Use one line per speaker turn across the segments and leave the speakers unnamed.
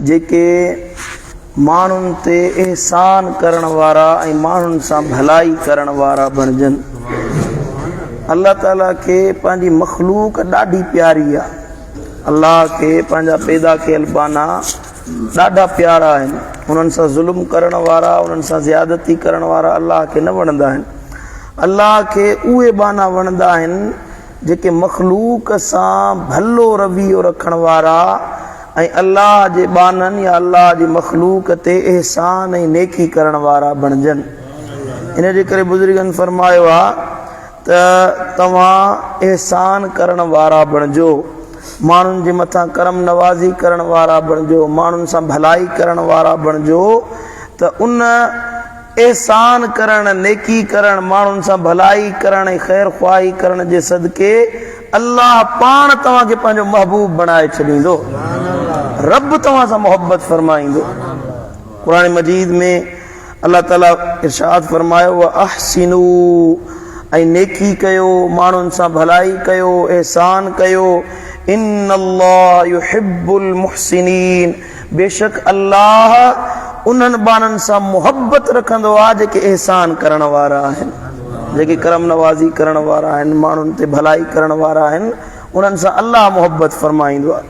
جيڪي ماڻهن تي احسان ڪرڻ وارا ۽ ماڻهن سان ڀلائي ڪرڻ وارا بڻجن. الله تعالي کي پنهنجي مخلوق ڏاڍي پياري آهي. الله کي پنهنجا پيدا ڪيل ٻانها ڏاڍا پيارا آهن. انهن سان ظلم ڪرڻ وارا، انهن سان زيادتي ڪرڻ وارا الله کي نه وڻندا آهن. الله کي اهي ٻانها وڻندا آهن جيڪي مخلوق سان ڀلو رويو رکڻ وارا ۽ الله جي ٻانهن يا الله جي مخلوق تي احسان ۽ نيڪي ڪرڻ وارا بڻجن. ان جي ڪري بزرگن فرمايو آ ته توهان احسان ڪرڻ وارا بڻجو، ماڻهن جي مٿان ڪرم نوازي ڪرڻ وارا بڻجو، ماڻهن سان ڀلائي ڪرڻ وارا بڻجو ته ان احسان ڪرڻ، نيڪي ڪرڻ، ماڻهن سان ڀلائي ڪرڻ ۽ خير خواهي ڪرڻ جي صدقي الله پاڻ توهان کي پنهنجو محبوب بڻائي ڇڏيندو. رب توهان سان محبت فرمائيندو. قرآن مجيد ۾ الله تعالي ارشاد فرمايو واحسنوا ۽ نيڪي ڪيو، ماڻهن سان ڀلائي ڪيو، احسان ڪيو، ان الله يحب المحسنين بيشڪ الله انهن ٻانهن سان محبت رکندو آهي جيڪي احسان ڪرڻ وارا آهن، جيڪي ڪرم نوازي ڪرڻ وارا آهن، ماڻهن تي ڀلائي ڪرڻ وارا آهن، انهن سان الله محبت فرمائيندو آهي.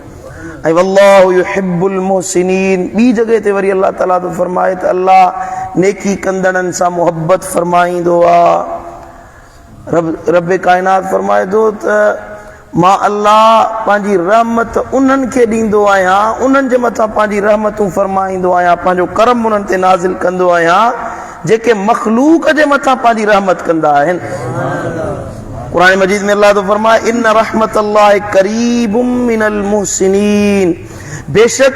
۽ والله يحب المحسنين ٻي جڳهه تي وري الله تعالي ٿو فرمائي ته الله نيڪي ڪندڙن سان محبت فرمائيندو آهي. رب رب ڪائنات فرمائي ٿو ته مان الله پنهنجي رحمت انهن کي ڏيندو آهيان، انهن جي مٿان پنهنجي رحمتون فرمائيندو آهيان، پنهنجو ڪرم انهن تي نازل ڪندو آهيان، جيڪي مخلوق جي مٿان پنهنجي رحمت ڪندا آهن. قرآن مجيد ۾ الله ٿو فرمائي ان رحمت الله قريب من المحسنين بيشڪ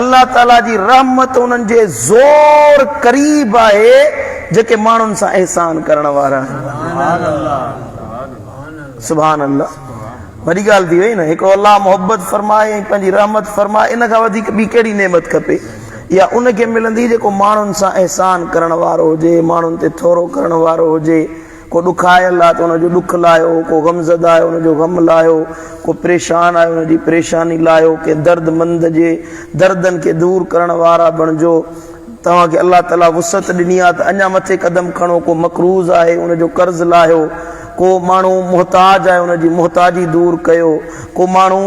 الله تعالي جي رحمت انهن جي زور قريب آهي جيڪي ماڻهن سان احسان ڪرڻ وارا آهن. سبحان الله وڏي ڳالهه ٿي وئي نه هڪڙو الله محبت فرمائي ۽ پنهنجي رحمت فرمائي ان کان وڌيڪ ٻي ڪهڙي نعمت کپي اها ان کي ملندي جيڪو ماڻهن سان احسان ڪرڻ وارو هجي ماڻهن تي ٿورو ڪرڻ وارو هجي ڪو ڏکايل آهي ته ان جو ڏک لاهيو ڪو غمزده آهي ان جو غم لاهيو ڪو پريشان آهي ان جي پريشاني لاهيو ڪنهن درد مند جي دردن کي دور ڪرڻ وارا بڻجو توهان کي الله تعاليٰ وسعت ڏني آهي ته اڃا مٿي قدم کڻو، ڪو مقروض آهي ان جو قرض لاهيو، ڪو ماڻهو محتاج آهي ان جي محتاجي دور ڪيو، ڪو ماڻهو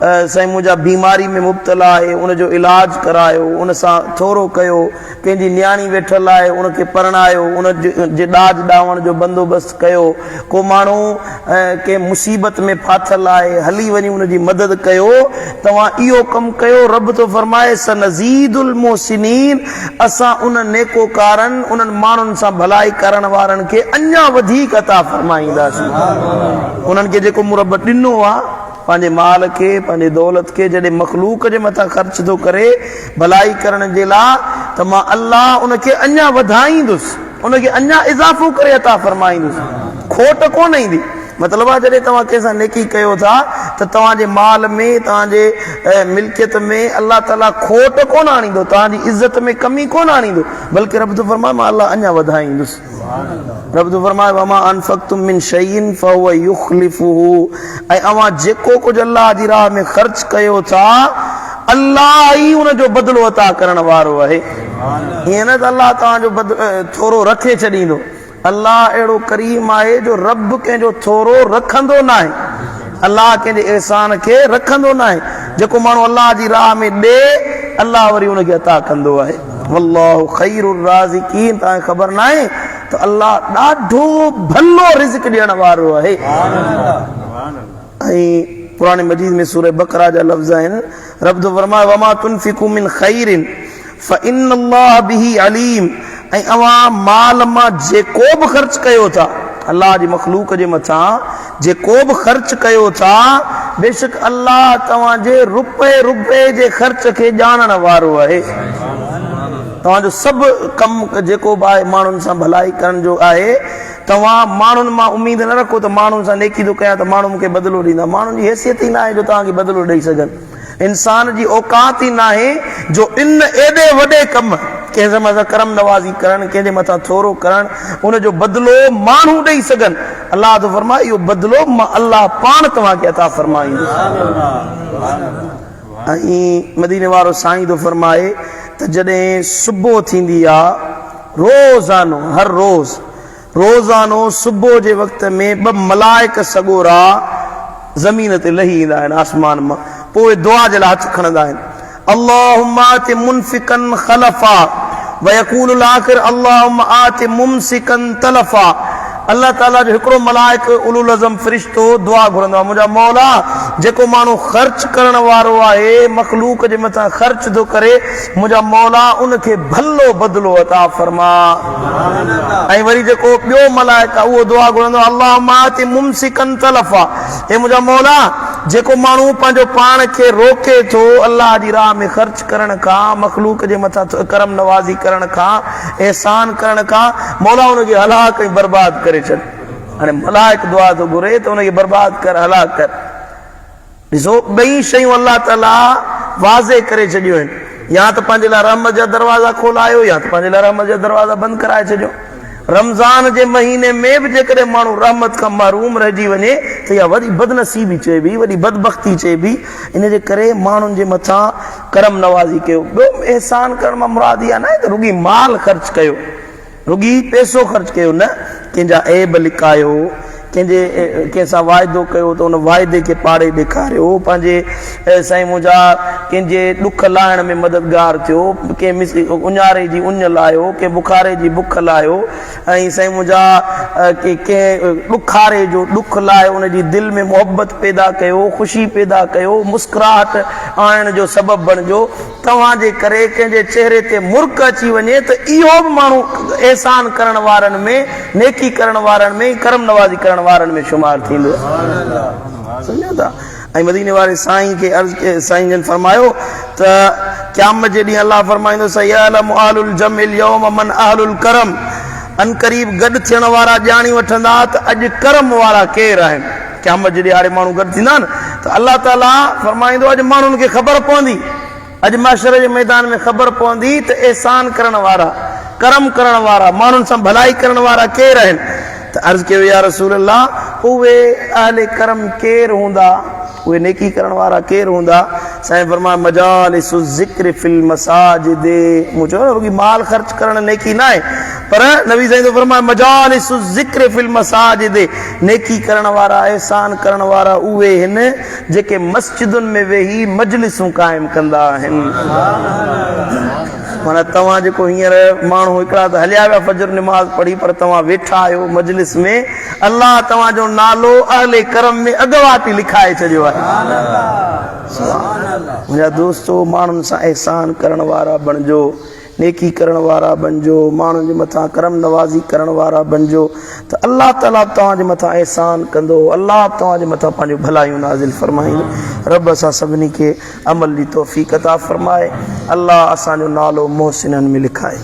سائين منهنجا بيماري ۾ مبتلا آهي ان جو علاج ڪرايو، ان سان ٿورو ڪيو، ڪنهن جي نياڻي ويٺل آهي ان کي پرڻايو، ان جي ڏاج ڏاوڻ جو بندوبست ڪيو، ڪو ماڻهو ڪنهن مصيبت ۾ ڦاٿل آهي، هلي وڃي ان جي مدد ڪيو، توهان اهو ڪم ڪيو، رب ٿو فرمائي، سنزيد المحسنين، اسان انهن نيڪوڪارن، انهن ماڻهن سان ڀلائي ڪرڻ وارن کي اڃا وڌيڪ عطا فرمائينداسين. انهن کي جيڪو مون رب ڏنو آهي، پنهنجي مال کي، پنهنجي دولت کي جڏهن مخلوق جي مٿان خرچ ٿو ڪري ڀلائي ڪرڻ جي لاء ته مان الله ان کي اڃا وڌائيندس. ان کي اڃا اضافو ڪري عطا فرمائيندس، کوٽ ڪونه ايندي. مطلب آهي جڏهن توهان ڪنهن سان نيڪي ڪيو ٿا ته توهان جي مال ۾ توهان جي ملڪيت ۾ الله تعاليٰ کوٽ ڪونه آڻيندو، توهان جي عزت ۾ ڪمي ڪونه آڻيندو، بلڪه رب ٿو فرمائي مان الله اڃا وڌائيندس. رب ٿو فرمائي وما انفقتم من شيء فهو يخلفه ۽ اوهان جيڪو ڪجهه الله جي راهه ۾ خرچ ڪيو ٿا الله ئي ان جو بدلو عطا ڪرڻ وارو آهي. ائين نه ته الله توهان جو ٿورو رکي ڇڏيندو. الله اهڙو ڪريم آهي جو رب ڪنهن جو ٿورو رکندو ناهي. الله ڪنهن جي احسان کي رکندو ناهي. جيڪو ماڻهو الله جي راهه ۾ ڏي، الله وري ان کي عطا ڪندو آهي. والله خير الرازقين توهان کي خبر ناهي ته الله ڏاڍو ڀلو رزق ڏيڻ وارو آهي. ۽ قرآن مجيد ۾ سوره بقره جا لفظ آهن، رب ٿو فرمائي وما تنفقوا من خير فان الله به عليم ۽ اوهان مال مان جيڪو به خرچ ڪيو ٿا الله جي مخلوق جي مٿان جيڪو به خرچ ڪيو ٿا بيشڪ الله توهان جي روپئي روپئي جي خرچ کي ڄاڻڻ وارو آهي. توهان جو سڀ ڪم جيڪو به آهي ماڻهن سان ڀلائي ڪرڻ جو آهي. توهان ماڻهن مان اميد نه رکو ته ماڻهن سان نيڪي ٿو ڪيان ته ماڻهو مون کي بدلو ڏيندا. ماڻهن جي حيثيت ئي ناهي جو توهان کي بدلو ڏئي سگهن. انسان جي اوقات ئي ناهي جو ان ايڏي وڏي ڪم، ڪنهن سان مٿان ڪرم نوازي ڪرڻ، ڪنهن جي مٿان ٿورو ڪرڻ، ان جو بدلو ماڻهو ڏئي سگهن. الله ٿو فرمائي اهو بدلو مان الله پاڻ توهان کي عطا فرمائيندس. ۽ مديني وارو سائين ٿو فرمائي ته جڏهن صبح ٿيندي آ روزانو هر روز روزانو صبح جي وقت ۾ ٻه ملائڪ سڳورا زمين تي لهي ايندا آهن آسمان مان پوء اهي دعا جي لاء هٿ کڻندا آهن اللهم آت منفقا خلفا ويقول الاخر اللهم آت ممسڪا تلفا الله تعالي جو هڪڙو ملائڪ اولو العزم فرشتو دعا گهرندو آهي منهنجا مولا جيڪو ماڻهو خرچ ڪرڻ وارو آهي مخلوق جي مٿان خرچ ٿو ڪري منهنجا مولا ان کي ڀلو بدلو عطا فرما ۽ وري جيڪو ٻيو ملائڪ آهي اهو دعا گهرندو آهي اللهم آت ممسڪا تلفا اي منهنجا مولا جيڪو ماڻهو پنهنجو پاڻ کي روڪي ٿو الله جي راهه ۾ خرچ ڪرڻ کان، مخلوق جي مٿان ڪرم نوازي ڪرڻ کان، احسان ڪرڻ کان، مولا ان کي هلاڪ ۽ برباد ڪري ڇڏ. هاڻي ملائڪ دعا ٿو گهري ته ان کي برباد ڪر، هلاڪ ڪر. ڏسو ٻئي شيون الله تعاليٰ واضح ڪري ڇڏيون آهن. يا ته پنهنجي لاء رحمت جا دروازا کولايو يا ته پنهنجي لاء رحمت جا دروازا بند ڪرائي ڇڏيو. رمضان جي مهيني ۾ به جيڪڏهن ماڻهو رحمت کان محروم رهجي وڃي ته اها وڏي بدنصيبي چئبي، وڏي بدبختي چئبي. ان جي ڪري ماڻهن جي مٿان ڪرم نوازي ڪيو. ٻيو احسان ڪرڻ مان مراد اها ناهي ته رڳي مال خرچ ڪيو، رڳي پئسو خرچ ڪيو نه، ڪنهن جا عيب لڪايو، ڪنهن جي ڪنهن سان واعدو ڪيو ته ان واعدي کي پاڙي ڏيکاريو، پنهنجي سائين منهنجا ڪنهن جي ڏک لاهڻ ۾ مددگار ٿيو، ڪنهن اڃاري جي اڃ لاهيو، ڪنهن بکاري جي بک لاهيو ۽ سائين منهنجا ڪنهن ڏکاري جو ڏک لاهي ان جي دل ۾ محبت پيدا ڪيو، خوشي پيدا ڪيو، مسڪراهٽ آڻڻ جو سبب بڻجو. توهان جي ڪري ڪنهن جي چهري تي مرڪ اچي وڃي ته اهو به ماڻهو احسان ڪرڻ وارن ۾، نيڪي ڪرڻ وارن ۾ ۽ ڪرم نوازي ڪرڻ وارن ۾ شمار ٿيندو. سمجهو ٿا؟ ۽ مديني واري سائين کي عرض سائين جن فرمايو ته قيامت جي ڏينهن الله فرمائيندو سيعلم اهل الجمع اليوم من اهل الڪرم عنقريب گڏ ٿيڻ وارا ڄاڻي وٺندا ته اڄ ڪرم وارا ڪير آهن. قيامت جي ڏهاڙي ماڻهو گڏ ٿيندا نه ته الله تعاليٰ فرمائيندو اڄ ماڻهن کي خبر پوندي، اڄ محشر جي ميدان ۾ خبر پوندي ته احسان ڪرڻ وارا، ڪرم ڪرڻ وارا، ماڻهن سان ڀلائي ڪرڻ وارا ڪير آهن؟ ته عرض ڪيو يا رسول الله اهي اهل ڪرم ڪير هوندا، اهي نيڪي ڪرڻ وارا ڪير هوندا؟ سائين فرمايو مجالس الذڪر في المساجد، مون چيو نه رڳي مال خرچ ڪرڻ نيڪي ناهي پر نبي سائين ٿو فرمائي مجالس الذڪر في المساجد، نيڪي ڪرڻ وارا، احسان ڪرڻ وارا اهي هن جيڪي مسجدن ۾ ويهي مجلسون قائم ڪندا آهن. معنيٰ توهان جيڪو هينئر ماڻهو هڪڙا ته هليا ويا فجر نماز پڙهي پر توهان ويٺا آهيو مجلس ۾ الله توهان جو نالو اهل ڪرم ۾ اڳواٽ ئي لکائي ڇڏيو آهي. منهنجا دوستو ماڻهن سان احسان ڪرڻ وارا بڻجو. نيڪي ڪرڻ وارا بنجو، ماڻهن جي مٿان ڪرم نوازي ڪرڻ وارا بنجو ته الله تعاليٰ به توهان جي مٿان احسان ڪندو، الله به توهان جي مٿان پنهنجون ڀلايون نازل فرمائيندو. رب اسان سڀني کي عمل جي توفيق عطا فرمائي. الله اسان جو نالو محسنن ۾ لکائي.